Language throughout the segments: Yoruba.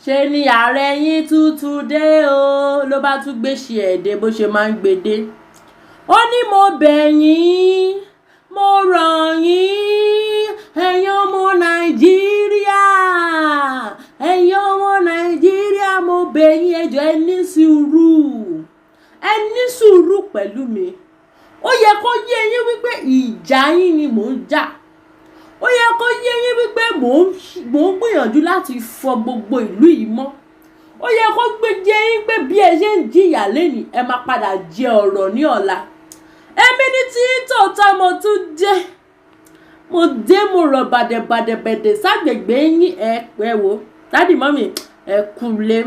Ṣe ni ààrẹ yín tútù dé o, ló bá tún gbé ṣe ẹ̀dẹ̀ bó ṣe máa ń gbé dé. Ó ní mo bẹ̀ yín, mo rọ̀ yín, ẹ̀yin ọmọ Nàìjíríà, ẹ̀yin ọmọ Nàìjíríà, mo bẹ̀ yín, ẹ jọ̀ọ́, ẹ ní sùúrù, ẹ ní sùúrù pẹ̀lú mi. Ó yẹ kó yé yín wípé ìjà yín ni mò ń jà. Ó yẹ kó yé yín wípé mò ń gbìyànjú láti fọ gbogbo ìlú yìí mọ́. Ó yẹ kó gbé jẹ́ yín pé bí ẹ ṣe ń jìyà lénìí, ẹ máa padà jẹ ọ̀rọ̀ ní ọ̀la. Èmi ní tí tòótọ́, mo tún dé, mo dé, mo rọ̀ bàdẹ̀bàdẹ̀bẹ̀dẹ̀ ságbègbè yín. Ẹ pẹ́ wo, daddy, mummy, ẹ kúlé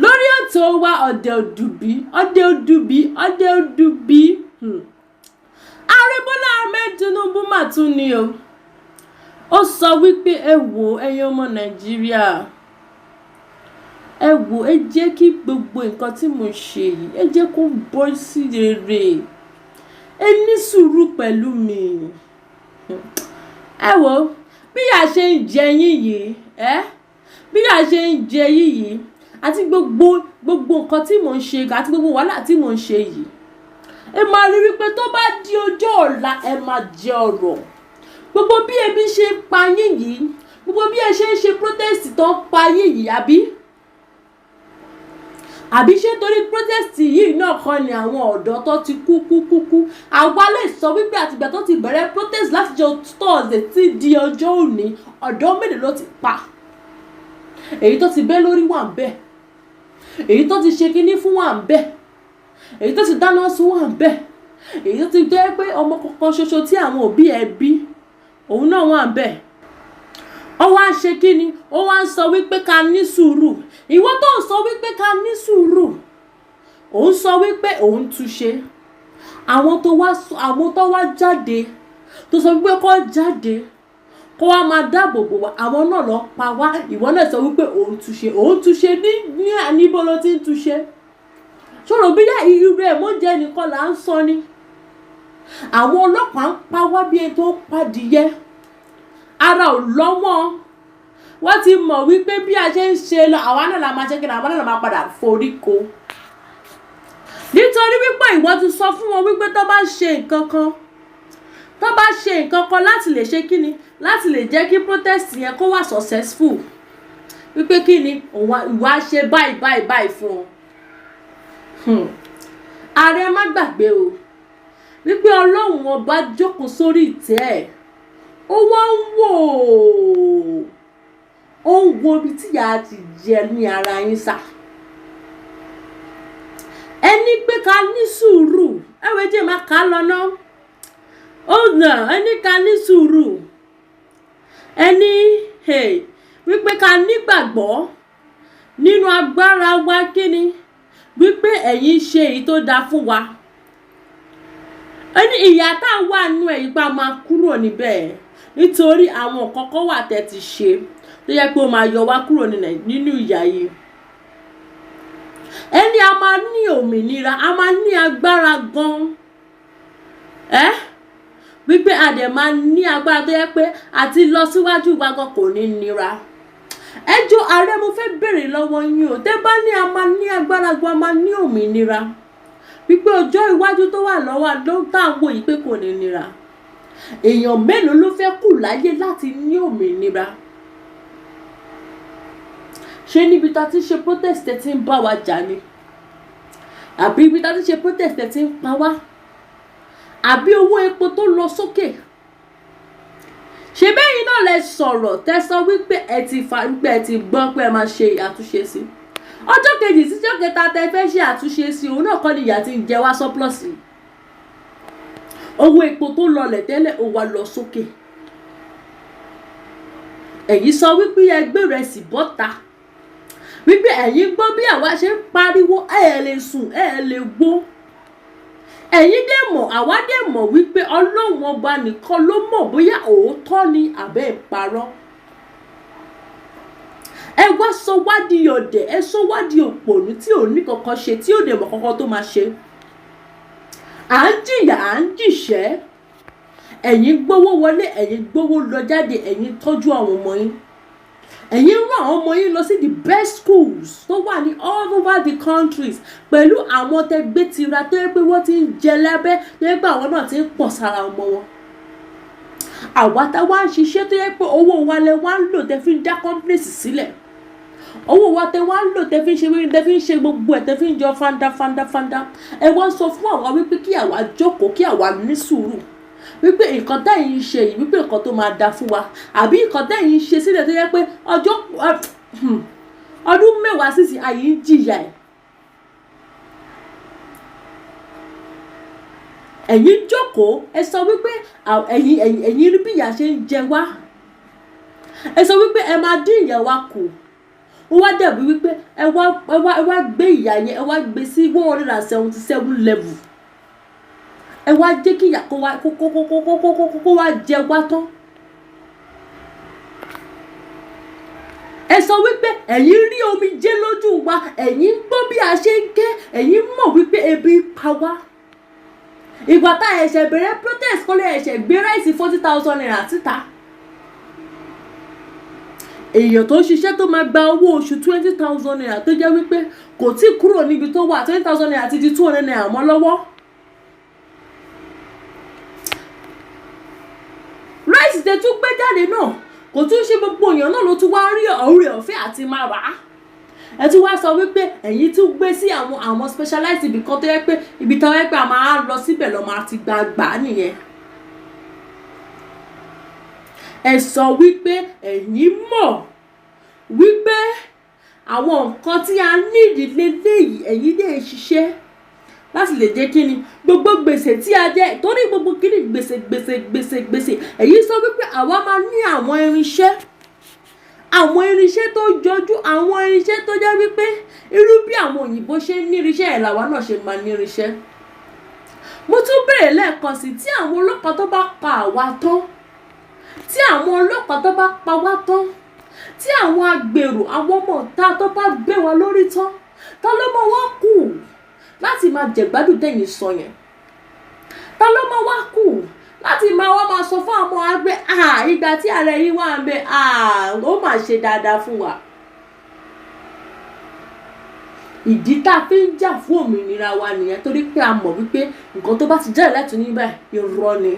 lórí ètò wa. Ọ̀dẹ̀ òdùbí, ọ̀dẹ̀ òdùbí, ọ̀dẹ̀ òdùbí. Ààrẹ Bọ́lá Ahmed Tinubu mà tún ni o. Ó sọ wípé ẹ wò, ẹ̀yin ọmọ Nàìjíríà, ẹ wò, ẹ jẹ́ kí gbogbo nǹkan tí mo ṣe yìí, ẹ jẹ́ kó bọ́ sí rere, ẹ ní sùúrù pẹ̀lú mi. Ẹ wò, bí ìyà ṣe ń jẹ yín yìí, ẹ bí ìyà ṣe ń jẹ yín yìí, àti gbogbo gbogbo nǹkan tí mò ń ṣe, àti gbogbo wàhálà tí mò ń ṣe yìí, ẹ máa rí wípé tó bá di ọjọ́ ọ̀la, ẹ máa jẹ ọ̀rọ̀. Gbogbo bí ebi ṣe ń pa yín yìí, gbogbo bí ẹ ṣe ń ṣe protest tó ń pa yín yìí, àbí ṣé torí protest yìí náà kọ́ ni àwọn ọ̀dọ́ tó ti kú kú kú kú? Àwa lè sọ wípé àtìgbà tó ti bẹ̀rẹ̀ protest láti jọ Thursday tí di ọjọ́ òní, ọ̀dọ́ mélòó ló ti pa? Èyí tó ti bẹ́ lórí wà ń bẹ̀, èyí tó ti ṣe kinní fún wà ń bẹ̀, èyí tó ti dáná sun wà ń bẹ̀, èyí tó ti jẹ́ pé ọmọ kankan ṣoṣo tí àwọn òbí ẹ bí, òun náà wà ń bẹ̀. Ó wá ń ṣe kí ni? Ó wá ń sọ wípé ká ní sùúrù. Ìwọ tó ń sọ wípé ká ní sùúrù, òun sọ wípé òun túnṣe àwọn tó wá jáde, tó sọ wípé kó jáde, kó wá máa dáàbò bò wá, àwọn náà lọ pa wá. Ìwọ náà sọ wípé òun túnṣe, òun túnṣe ní níbo ló ti ń túnṣe? Sọ̀rọ̀ bí irú ẹ̀ mọ́ jẹ́ nìkan là ń sọ ni. Àwọn ọlọ́pàá ń pa wá bí ẹni tó ń padìyẹ. Ara ò lọ́wọ́. Wọ́n ti mọ̀ wípé bí a ṣe ń ṣe lọ, àwa náà la máa ṣe kí ni, àwa náà la máa padà forí ko, nítorí wípé ìwọ ti sọ fún wọn wípé tó bá ṣe nǹkan kan, tó bá ṣe nǹkan kan láti lè ṣe kíni, láti lè jẹ́ kí protest yẹn kó wà successful, wípé kíni ìwọ á ṣe báyìí báyìí báyìí fún ọ. Ààrẹ, má gbàgbé o wípé Ọlọ́run Ọba jókòó sórí ìtẹ́ ẹ̀, ó wá ń wò ó, ń wo ibi tí ìyà ti jẹ ní ara yín sà. Ẹni pé ká ní sùúrù, ẹwẹ́ jẹ́ máa kà á lọ ná. Ó nà ẹni ká ní sùúrù, ẹni wípé ká nígbàgbọ́ nínú agbára wa, kíni wípé ẹ̀yin ṣe èyí tó dáa fún wa. Ẹni ìyà tá a wà nínú ẹ̀ yìí pa máa kúrò níbẹ̀, nítorí àwọn nǹkan kan wà tẹ́ ti ṣe tó yẹ pé ó máa yọ wá kúrò nínú ìyà yìí. Ẹni a máa ní òmìnira, a máa ní agbára gan ẹ́, wípé a dẹ̀ máa ní agbára tó yẹ pé àti lọ síwájú wa gan kò ní nira. Ẹ jọ̀ọ́ ààrẹ, mo fẹ́ béèrè lọ́wọ́ yín o. Tẹ́ bá ní a máa ní agbára gan, a máa ní òmìnira, wípé ọjọ́ iwájú tó wà lọ́wọ́ ló tá à ń wò yìí pé kò ní nira, èèyàn mélòó ló fẹ́ kù láyé láti ní òmìnira? Ṣé níbi tá a ti ń ṣe protest ẹ ti ń bá wa jà ni, àbí ibi tá a ti ń ṣe protest ẹ ti ń pa wá, àbí owó epo tó lọ sókè? Ṣe bẹ́yìn náà lẹ sọ̀rọ̀, tẹ́ sọ wípé ẹ ti fa, wípé ẹ ti gbọ́ pé ẹ máa ṣe àtúnṣe sí? Ọjọ́ kejì síjọ́ kẹta tẹ́ fẹ́ ṣe àtúnṣe sí, òun náà kọ́ ni ìyà ti ń jẹ wá surplus. Owó epo tó lọlẹ̀ tẹ́lẹ̀, ó wá lọ sókè. Ẹ̀yin sọ wípé ẹ gbé rẹsì bọ́ta, wípé ẹ̀yin gbọ́ bí àwa ṣe ń pariwo, ẹ̀ lè sùn, ẹ̀ lè gbó. Ẹ̀yin dẹ̀ mọ̀, àwa dẹ̀ mọ̀ wípé Ọlọ́run Ọba nìkan ló mọ̀ bóyá òótọ́ ni àbẹ́ ìparọ́. Ẹ wá sọ wá di ọ̀dẹ̀, ẹ sọ wá di òpònú tí ò ní kankan ṣe, tí ò dẹ̀ mọ̀ kankan tó máa ṣe. À ń jìyà, à ń jìṣẹ́, ẹ̀yin gbówó wọlé, ẹ̀yin gbówó lọ jáde, ẹ̀yin tọ́jú àwọn ọmọ yín. Ẹ̀yin ń rán àwọn ọmọ yín lọ sí the best schools tó wà ní all over the countries, pẹ̀lú àwọn tẹ gbé tira tó yẹ pé wọ́n ti ń jẹ lábẹ́, tó yẹ pé àwọn náà ti ń pọ̀ sára ọmọ wọn. Àwa tá wá ń ṣiṣẹ́, tó yẹ pé owó wa lẹ wá ń lò tẹ fi ń dá companies sílẹ̀, owó wa tẹ wá ń lò tẹ fi ń ṣe gbogbo ẹ̀, tẹ fi ń jọ fanda fanda fanda. Ẹ wá sọ fún àwa wípé kí àwa jókòó, kí àwa ní sùúrù, wípé nǹkan tẹ́yìn ń ṣe yìí, wípé nǹkan tó máa da fún wa, àbí nǹkan tẹ́yìn ń ṣe sílẹ̀ tó yẹ pé ọjọ́ ọdún 10 sísìn àyè ń jìyà ẹ̀. Ẹ̀yin jókòó, ẹ sọ wípé ẹ̀yin rí bí ìyà ṣe ń jẹ wá. Ẹ sọ wípé ẹ máa dín ìyà wa kù. Ó wá dàbí wípé ẹ wá gbé ìyà yẹn, ẹ wá gbé sí 177 level. Ẹ wá jẹ́ kí ìyà kó wá kó wá jẹ wá tán. Ẹ sọ wípé ẹ̀yin rí omijé lójú wa, ẹ̀yin ń gbọ́ bí a ṣe ń ké, ẹ̀yin mọ̀ wípé ebi ń pa wá. Ìgbà tá ẹ̀ṣẹ̀ bẹ̀rẹ̀ protest kọ́lé, ẹ̀ṣẹ̀ gbé rice ₦40,000 síta. Èèyàn tó ń ṣiṣẹ́ tó máa gba owó oṣù ₦20,000, tó jẹ́ wípé kò tí kúrò níbi tó wà, ₦20,000 ti di ₦200 mọ́ lọ́wọ́. Rice tẹ tún gbé jáde náà, kò tún ṣe gbogbo èèyàn náà ló tún wá rí ọ̀rẹ́ ọ̀fẹ́ àti máa rà á. Ẹ tún wá sọ wípé ẹ̀yin tún gbé sí àwọn specialized ibì kan, tó yẹ pé ibi tó yẹ pé a máa lọ síbẹ̀ lọ́ máa ti gba gbà á nìyẹn. Ẹ sọ wípé ẹ̀yin mọ̀ wípé àwọn nǹkan tí a nídìí leléyìí. Ẹ̀yin dẹ̀ ń ṣiṣẹ́ láti lè jẹ́ kí ni gbogbo gbèsè tí a jẹ, torí gbogbo kí ni gbèsè, gbèsè, gbèsè, gbèsè. Ẹ̀yin sọ wípé àwa máa ní àwọn irinṣẹ́ tó jọjú, àwọn irinṣẹ́ tó jẹ́ wípé irú bí àwọn òyìnbó ṣe ń ní irinṣẹ́ ẹ̀ làwa náà ṣe máa ní irinṣẹ́. Mo tún bèèrè lẹ́ẹ̀kan sí, tí àwọn ọlọ́pàá tó bá pa àwa tán, tí àwọn ọlọ́pàá tó bá pa wá tán, tí àwọn agbèrò, àwọn ọmọ ìta tó bá gbé wa lórí tán, ta ló máa wá kù láti máa jẹ̀gbádùn tẹ̀yìn sọ yẹn? Ta ló máa wá kù láti máa wá máa sọ fún àwọn àgbẹ̀, ìgbà tí ààrẹ yìí wà ń bẹ, ó mà ṣe dáadáa fún wa? Ìdí tá a fi ń jà fún òmìnira wa nìyẹn, torí pé a mọ̀ wípé nǹkan tó bá ti jáde láti ní báyìí, irọ́ ni.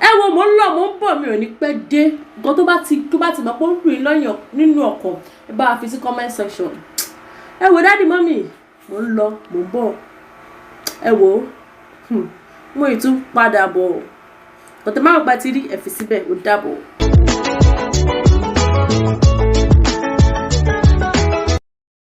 Ẹ wo, mò ń lọ, mò ń bọ̀, mi ò ní pẹ́ dé. Nǹkan tó bá ti mọ̀ pé ó ń rìn lọ́yàn nínú ọkàn, ẹ bá wa fi sí comment section. Ẹ wo, daddy, mummy, mò ń lọ, mò ń bọ̀. Ẹ wo, mo ì tún padà bọ̀. Kọ̀tẹ́ máa gba ti rí ẹ fi síbẹ̀. Ó dàbọ̀.